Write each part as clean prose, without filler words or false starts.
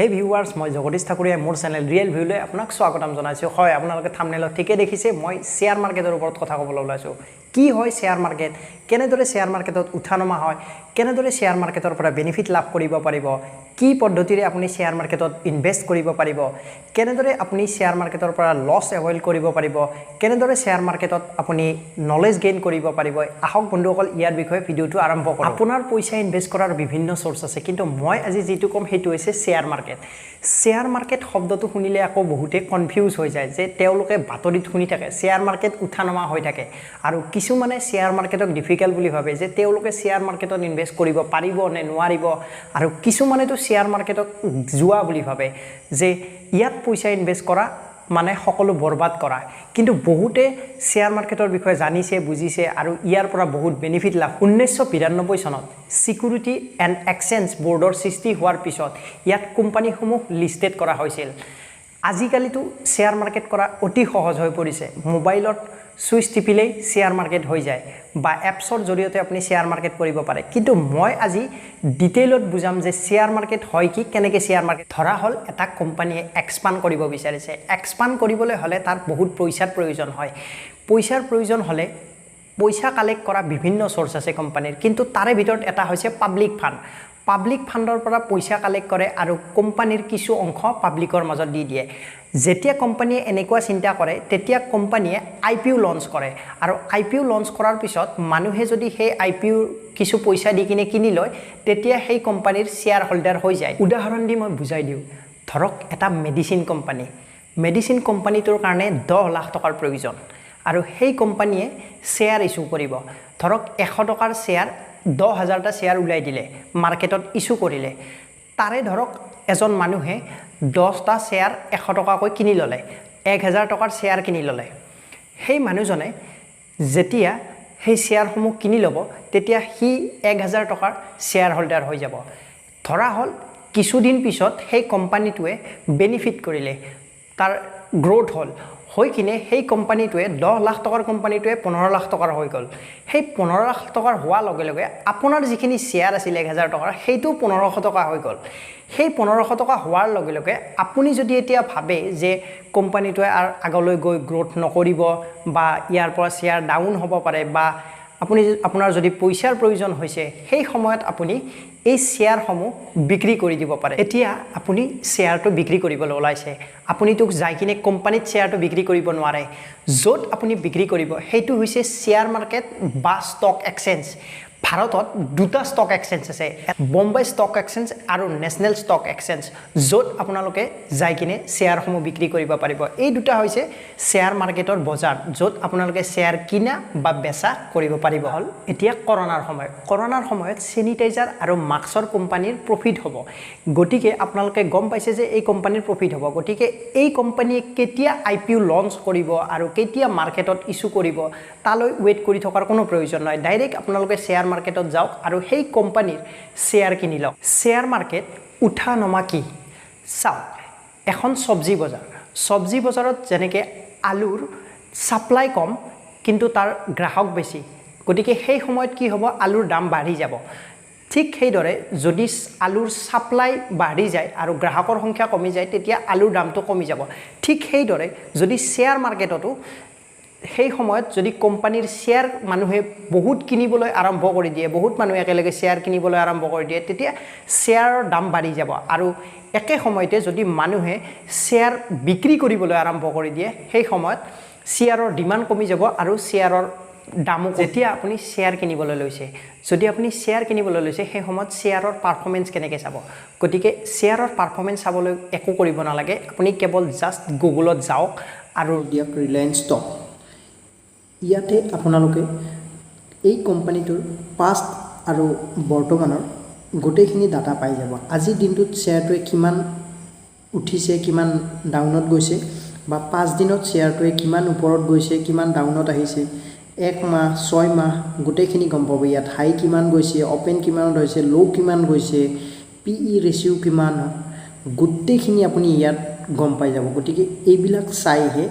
হে ভিউৱাৰ্ছ, মই জগদীশ ঠাকুৰীয়াই মোৰ চেনেল ৰিয়েল ভিউলৈ আপোনাক স্বাগতম জনাইছোঁ। হয়, আপোনালোকে থাম্বনেইলত ঠিকে দেখিছে, মই শ্বেয়াৰ মাৰ্কেটৰ ওপৰত কথা ক'বলৈ ওলাইছোঁ। কি হয় শ্বেয়াৰ মাৰ্কেট, কেনেদৰে শ্বেয়াৰ মাৰ্কেটত উঠা নমা হয়, কেনেদৰে শ্বেয়াৰ মাৰ্কেটৰ পৰা বেনিফিট লাভ কৰিব পাৰিব, কি পদ্ধতিৰে আপুনি শ্বেয়াৰ মাৰ্কেটত ইনভেষ্ট কৰিব পাৰিব, কেনেদৰে আপুনি শ্বেয়াৰ মাৰ্কেটৰ পৰা লছ এভইড কৰিব পাৰিব, কেনেদৰে শ্বেয়াৰ মাৰ্কেটত আপুনি নলেজ গেইন কৰিব পাৰিব। আহক বন্ধুসকল, ইয়াৰ বিষয়ে ভিডিঅ'টো আৰম্ভ কৰোঁ। আপোনাৰ পইচা ইনভেষ্ট কৰাৰ বিভিন্ন চ'ৰ্চ আছে, কিন্তু মই আজি যিটো ক'ম সেইটো হৈছে শ্বেয়াৰ মাৰ্কেট। শ্বেয়াৰ মাৰ্কেট শব্দটো শুনিলে আকৌ বহুতে কনফিউজ হৈ যায় যে তেওঁলোকে বাতৰিত শুনি থাকে শ্বেয়াৰ মাৰ্কেট উঠা নমা হৈ থাকে আৰু কিছুমানে শ্বেয়াৰ মাৰ্কেটক ডিফিকাল্ট বুলি ভাবে যে তেওঁলোকে শ্বেয়াৰ মাৰ্কেটত ইনভেষ্ট কৰিব পাৰিব নে নোৱাৰিব। আৰু কিছুমানেতো শ্বেয়াৰ মাৰ্কেটক জুৱা বুলি ভাবে যে ইয়াত পইচা ইনভেষ্ট কৰা মানে সকলো বৰবাদ কৰা। কিন্তু বহুতে শ্বেয়াৰ মাৰ্কেটৰ বিষয়ে জানিছে, বুজিছে আৰু ইয়াৰ পৰা বহুত বেনিফিট লাভ। 1992 চনত ছিকিউৰিটি এণ্ড এক্সচেঞ্জ ব'ৰ্ডৰ সৃষ্টি হোৱাৰ পিছত ইয়াত কোম্পানীসমূহ লিষ্টেড কৰা হৈছিল। আজিকালিতো শ্বেয়াৰ মাৰ্কেট কৰা অতি সহজ হৈ পৰিছে। মোবাইলত চুইচ টিপিলেই শ্বেয়াৰ মাৰ্কেট হৈ যায় বা এপছৰ জৰিয়তে আপুনি শ্বেয়াৰ মাৰ্কেট কৰিব পাৰে। কিন্তু মই আজি ডিটেইলত বুজাম যে শ্বেয়াৰ মাৰ্কেট হয় কি, কেনেকৈ শ্বেয়াৰ মাৰ্কেট। ধৰা হ'ল এটা কোম্পানীয়ে এক্সপাণ্ড কৰিব বিচাৰিছে। এক্সপাণ্ড কৰিবলৈ হ'লে তাৰ বহুত পইচাৰ প্ৰয়োজন হয়। পইচাৰ প্ৰয়োজন হ'লে পইচা কালেক্ট কৰা বিভিন্ন চ'ৰ্চ আছে কোম্পানীৰ, কিন্তু তাৰে ভিতৰত এটা হৈছে পাব্লিক ফাণ্ড। পাব্লিক ফাণ্ডৰ পৰা পইচা কালেক্ট কৰে আৰু কোম্পানীৰ কিছু অংশ পাব্লিকৰ মাজত দি দিয়ে। যেতিয়া কোম্পানীয়ে এনেকুৱা চিন্তা কৰে, তেতিয়া কোম্পানীয়ে আই পি অ' লঞ্চ কৰে আৰু আই পি অ' লঞ্চ কৰাৰ পিছত মানুহে যদি সেই আই পি অ'ৰ কিছু পইচা দি কিনে কিনি লয়, তেতিয়া সেই কোম্পানীৰ শ্বেয়াৰ হোল্ডাৰ হৈ যায়। উদাহৰণ দি মই বুজাই দিওঁ। ধৰক এটা মেডিচিন কোম্পানী। মেডিচিন কোম্পানীটোৰ কাৰণে 10 লাখ টকাৰ প্ৰয়োজন আৰু সেই কোম্পানীয়ে শ্বেয়াৰ ইছ্যু কৰিব। ধৰক 100 টকাৰ শ্বেয়াৰ 10,000টা শ্বেয়াৰ ওলাই দিলে, মাৰ্কেটত ইছ্যু কৰিলে। তাৰে ধৰক এজন মানুহে 10টা শ্বেয়াৰ 100 টকাকৈ কিনি ল'লে, 1000 টকাৰ শ্বেয়াৰ কিনি ল'লে। সেই মানুহজনে যেতিয়া সেই শ্বেয়াৰসমূহ কিনি ল'ব, তেতিয়া সি 1000 টকাৰ শ্বেয়াৰ হোল্ডাৰ হৈ যাব। ধৰা হ'ল কিছুদিন পিছত সেই কোম্পানীটোৱে বেনিফিট কৰিলে, তাৰ গ্ৰ'থ হ'ল, হৈ কিনে সেই কোম্পানীটোৱে 10 লাখ টকাৰ কোম্পানীটোৱে 15 লাখ টকাৰ হৈ গ'ল। সেই 15 লাখ টকাৰ হোৱাৰ লগে লগে আপোনাৰ যিখিনি শ্বেয়াৰ আছিল 1000 টকাৰ, সেইটো 1500 টকা হৈ গ'ল। সেই 1500 টকা হোৱাৰ লগে লগে আপুনি যদি এতিয়া ভাবে যে কোম্পানীটোৱে আৰু আগলৈ গৈ গ্ৰ'থ নকৰিব বা ইয়াৰ পৰা শ্বেয়াৰ ডাউন হ'ব পাৰে বা আপোনাৰ যদি পইচাৰ প্ৰয়োজন হৈছে, সেই সময়ত আপুনি এই শ্বেয়াৰসমূহ বিক্ৰী কৰি দিব পাৰে। এতিয়া আপুনি শ্বেয়াৰটো বিক্ৰী কৰিবলৈ ওলাইছে। আপুনিতো যাই কিনে কোম্পানীত শ্বেয়াৰটো বিক্ৰী কৰিব নোৱাৰে। য'ত আপুনি বিক্ৰী কৰিব, সেইটো হৈছে শ্বেয়াৰ মাৰ্কেট বা ষ্টক এক্সচেঞ্জ। ভাৰতত দুটা ষ্টক এক্সচেঞ্জ আছে, বম্বে ষ্টক এক্সচেঞ্জ আৰু নেশ্যনেল ষ্টক এক্সচেঞ্জ, য'ত আপোনালোকে যাই কিনে শ্বেয়াৰসমূহ বিক্ৰী কৰিব পাৰিব। এই দুটা হৈছে শ্বেয়াৰ মাৰ্কেটৰ বজাৰ, য'ত আপোনালোকে শ্বেয়াৰ কিনা বা বেচা কৰিব পাৰিব। হ'ল এতিয়া কৰোণাৰ সময়। কৰোণাৰ সময়ত চেনিটাইজাৰ আৰু মাস্কৰ কোম্পানীৰ প্ৰফিট হ'ব। গতিকে আপোনালোকে গম পাইছে যে এই কোম্পানীৰ প্ৰফিট হ'ব। গতিকে এই কোম্পানীয়ে কেতিয়া আই পি অ' লঞ্চ কৰিব আৰু কেতিয়া মাৰ্কেটত ইছ্যু কৰিব, তালৈ ৱেইট কৰি থকাৰ কোনো প্ৰয়োজন নাই। ডাইৰেক্ট আপোনালোকে শ্বেয়াৰ মাৰ্কেটত যাওক আৰু সেই কোম্পানীৰ শ্বেয়াৰ কিনি লওক। শ্বেয়াৰ মাৰ্কেট উঠা নমা কি? চাওক, এখন চব্জি বজাৰ। চব্জি বজাৰত যেনেকৈ আলুৰ ছাপ্লাই কম, কিন্তু তাৰ গ্ৰাহক বেছি, গতিকে সেই সময়ত কি হ'ব? আলুৰ দাম বাঢ়ি যাব। ঠিক সেইদৰে যদি আলুৰ ছাপ্লাই বাঢ়ি যায় আৰু গ্ৰাহকৰ সংখ্যা কমি যায়, তেতিয়া আলুৰ দামটো কমি যাব। ঠিক সেইদৰে যদি শ্বেয়াৰ মাৰ্কেটতো সেই সময়ত যদি কোম্পানীৰ শ্বেয়াৰ মানুহে বহুত কিনিবলৈ আৰম্ভ কৰি দিয়ে, বহুত মানুহে একেলগে শ্বেয়াৰ কিনিবলৈ আৰম্ভ কৰি দিয়ে, তেতিয়া শ্বেয়াৰৰ দাম বাঢ়ি যাব। আৰু একে সময়তে যদি মানুহে শ্বেয়াৰ বিক্ৰী কৰিবলৈ আৰম্ভ কৰি দিয়ে, সেই সময়ত শ্বেয়াৰৰ ডিমাণ্ড কমি যাব আৰু শ্বেয়াৰৰ দামো। যেতিয়া আপুনি শ্বেয়াৰ কিনিবলৈ লৈছে, যদি আপুনি শ্বেয়াৰ কিনিবলৈ লৈছে, সেই সময়ত শ্বেয়াৰৰ পাৰফৰ্মেঞ্চ কেনেকৈ চাব? গতিকে শ্বেয়াৰৰ পাৰফৰ্মেঞ্চ চাবলৈ একো কৰিব নালাগে। আপুনি কেৱল জাষ্ট গুগলত যাওক আৰু দিয়ক ৰিলায়েন্স ষ্টক। ইয়াতে আপোনালোকে এই কোম্পানীটোৰ পাষ্ট আৰু বৰ্তমানৰ গোটেইখিনি ডাটা পাই যাব। আজিৰ দিনটোত শ্বেয়াৰটোৱে কিমান উঠিছে, কিমান ডাউনত গৈছে বা 5 দিনত শ্বেয়াৰটোৱে কিমান ওপৰত গৈছে, কিমান ডাউনত আহিছে, এক মাহ, 6 মাহ গোটেইখিনি গম পাব। ইয়াত হাই কিমান গৈছে, অ'পেন কিমানত হৈছে, ল' কিমান গৈছে, পি ই ৰেচিঅ' কিমান, গোটেইখিনি আপুনি ইয়াত গম পাই যাব। গতিকে এইবিলাক চাইহে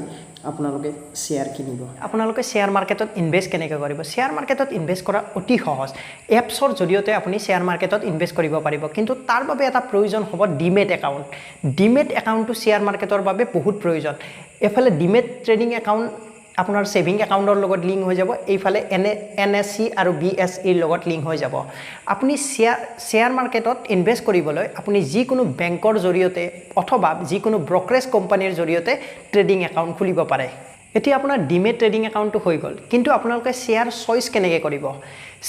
আপোনালোকে শ্বেয়াৰ কিনিব। আপোনালোকে শ্বেয়াৰ মাৰ্কেটত ইনভেষ্ট কেনেকৈ কৰিব? শ্বেয়াৰ মাৰ্কেটত ইনভেষ্ট কৰা অতি সহজ। এপছৰ জৰিয়তে আপুনি শ্বেয়াৰ মাৰ্কেটত ইনভেষ্ট কৰিব পাৰিব, কিন্তু তাৰ বাবে এটা প্ৰয়োজন হ'ব ডিমেট একাউণ্ট। ডিমেট একাউণ্টটো শ্বেয়াৰ মাৰ্কেটৰ বাবে বহুত প্ৰয়োজন। এইফালে ডিমেট ট্ৰেডিং একাউণ্ট আপোনাৰ ছেভিং একাউণ্টৰ লগত লিংক হৈ যাব, এইফালে এন এছ চি আৰু বি এছ ইৰ লগত লিংক হৈ যাব। আপুনি শ্বেয়াৰ মাৰ্কেটত ইনভেষ্ট কৰিবলৈ আপুনি যিকোনো বেংকৰ জৰিয়তে অথবা যিকোনো ব্ৰ'কাৰেজ কোম্পানীৰ জৰিয়তে ট্ৰেডিং একাউণ্ট খুলিব পাৰে। এতিয়া আপোনাৰ ডিমেট ট্ৰেডিং একাউণ্টটো হৈ গ'ল, কিন্তু আপোনালোকে শ্বেয়াৰ চইচ কেনেকৈ কৰিব?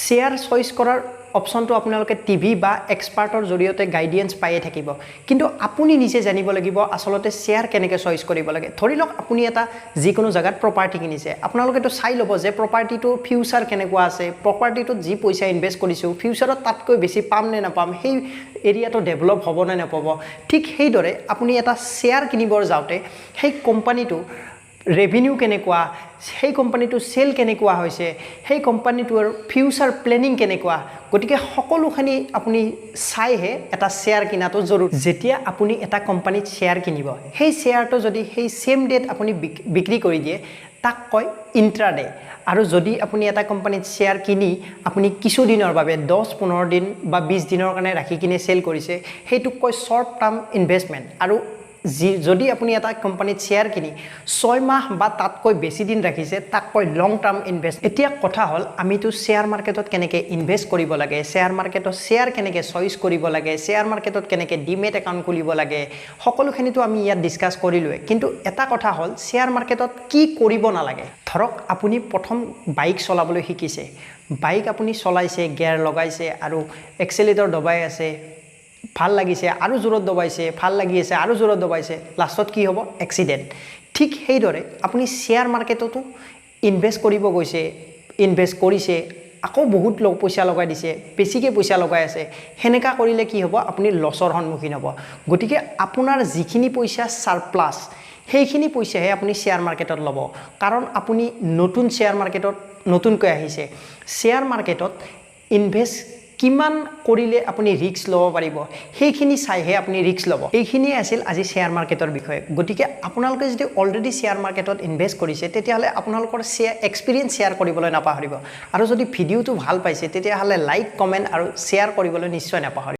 শ্বেয়াৰ চইচ কৰাৰ অপশ্যনটো আপোনালোকে টিভি বা এক্সপাৰ্টৰ জৰিয়তে গাইডেঞ্চ পায়ে থাকিব, কিন্তু আপুনি নিজে জানিব লাগিব আচলতে শ্বেয়াৰ কেনেকৈ চইচ কৰিব লাগে। ধৰি লওক আপুনি এটা যিকোনো জেগাত প্ৰপাৰ্টি কিনিছে। আপোনালোকেতো চাই ল'ব যে প্ৰপাৰ্টিটোৰ ফিউচাৰ কেনেকুৱা আছে, প্ৰপাৰ্টিটোত যি পইচা ইনভেষ্ট কৰিছোঁ ফিউচাৰত তাতকৈ বেছি পাম নে নাপাম, সেই এৰিয়াটো ডেভেলপ হ'ব নে নাপাব। ঠিক সেইদৰে আপুনি এটা শ্বেয়াৰ কিনিবৰ যাওঁতে সেই কোম্পানীটো ৰেভিনিউ কেনেকুৱা, সেই কোম্পানীটোৰ চেল কেনেকুৱা হৈছে, সেই কোম্পানীটোৰ ফিউচাৰ প্লেনিং কেনেকুৱা, গতিকে সকলোখিনি আপুনি চাইহে এটা শ্বেয়াৰ কিনাটো জৰুৰী। যেতিয়া আপুনি এটা কোম্পানীত শ্বেয়াৰ কিনিব, সেই শ্বেয়াৰটো যদি সেই ছেইম ডেট আপুনি বিক্ৰী কৰি দিয়ে, তাক কয় ইণ্ট্ৰাডে। আৰু যদি আপুনি এটা কোম্পানীত শ্বেয়াৰ কিনি আপুনি কিছুদিনৰ বাবে 10-15 দিন বা 20 দিনৰ কাৰণে ৰাখি কিনে চেল কৰিছে, সেইটোক কয় শ্বৰ্ট টাৰ্ম ইনভেষ্টমেণ্ট। আৰু যদি আপুনি এটা কোম্পানীত শ্বেয়াৰ কিনি 6 মাহ বা তাতকৈ বেছি দিন ৰাখিছে, তাক কয় লং টাৰ্ম ইনভেষ্ট। এতিয়া কথা হ'ল, আমিতো শ্বেয়াৰ মাৰ্কেটত কেনেকৈ ইনভেষ্ট কৰিব লাগে, শ্বেয়াৰ মাৰ্কেটত শ্বেয়াৰ কেনেকৈ চইচ কৰিব লাগে, শ্বেয়াৰ মাৰ্কেটত কেনেকৈ ডিমেট একাউণ্ট খুলিব লাগে, সকলোখিনিতো আমি ইয়াত ডিছকাছ কৰিলোৱে। কিন্তু এটা কথা হ'ল, শ্বেয়াৰ মাৰ্কেটত কি কৰিব নালাগে? ধৰক আপুনি প্ৰথম বাইক চলাবলৈ শিকিছে। বাইক আপুনি চলাইছে, গিয়াৰ লগাইছে আৰু এক্সেলেটৰ দবাই আছে, ভাল লাগিছে, আৰু জোৰত দবাইছে, ভাল লাগি আছে, আৰু জোৰত দবাইছে। লাষ্টত কি হ'ব? এক্সিডেণ্ট। ঠিক সেইদৰে আপুনি শ্বেয়াৰ মাৰ্কেটতো ইনভেষ্ট কৰিব গৈছে, ইনভেষ্ট কৰিছে, আকৌ বহুত পইচা লগাই দিছে, বেছিকৈ পইচা লগাই আছে। সেনেকুৱা কৰিলে কি হ'ব? আপুনি লছৰ সন্মুখীন হ'ব। গতিকে আপোনাৰ যিখিনি পইচা ছাৰপ্লাছ, সেইখিনি পইচাহে আপুনি শ্বেয়াৰ মাৰ্কেটত ল'ব, কাৰণ আপুনি নতুন শ্বেয়াৰ মাৰ্কেটত নতুনকৈ আহিছে। শ্বেয়াৰ মাৰ্কেটত ইনভেষ্ট কিমান কৰিলে আপুনি ৰিস্ক ল'ব পাৰিব, সেইখিনি চাইহে আপুনি ৰিস্ক ল'ব। এইখিনিয়ে আছিল আজি শ্বেয়াৰ মাৰ্কেটৰ বিষয়ে। গতিকে আপোনালোকে যদি অলৰেডি শ্বেয়াৰ মাৰ্কেটত ইনভেষ্ট কৰিছে, তেতিয়াহ'লে আপোনালোকৰ এক্সপিৰিয়েঞ্চ শ্বেয়াৰ কৰিবলৈ নাপাহৰিব। আৰু যদি ভিডিঅ'টো ভাল পাইছে, তেতিয়াহ'লে লাইক, কমেণ্ট আৰু শ্বেয়াৰ কৰিবলৈ নিশ্চয় নাপাহৰিব।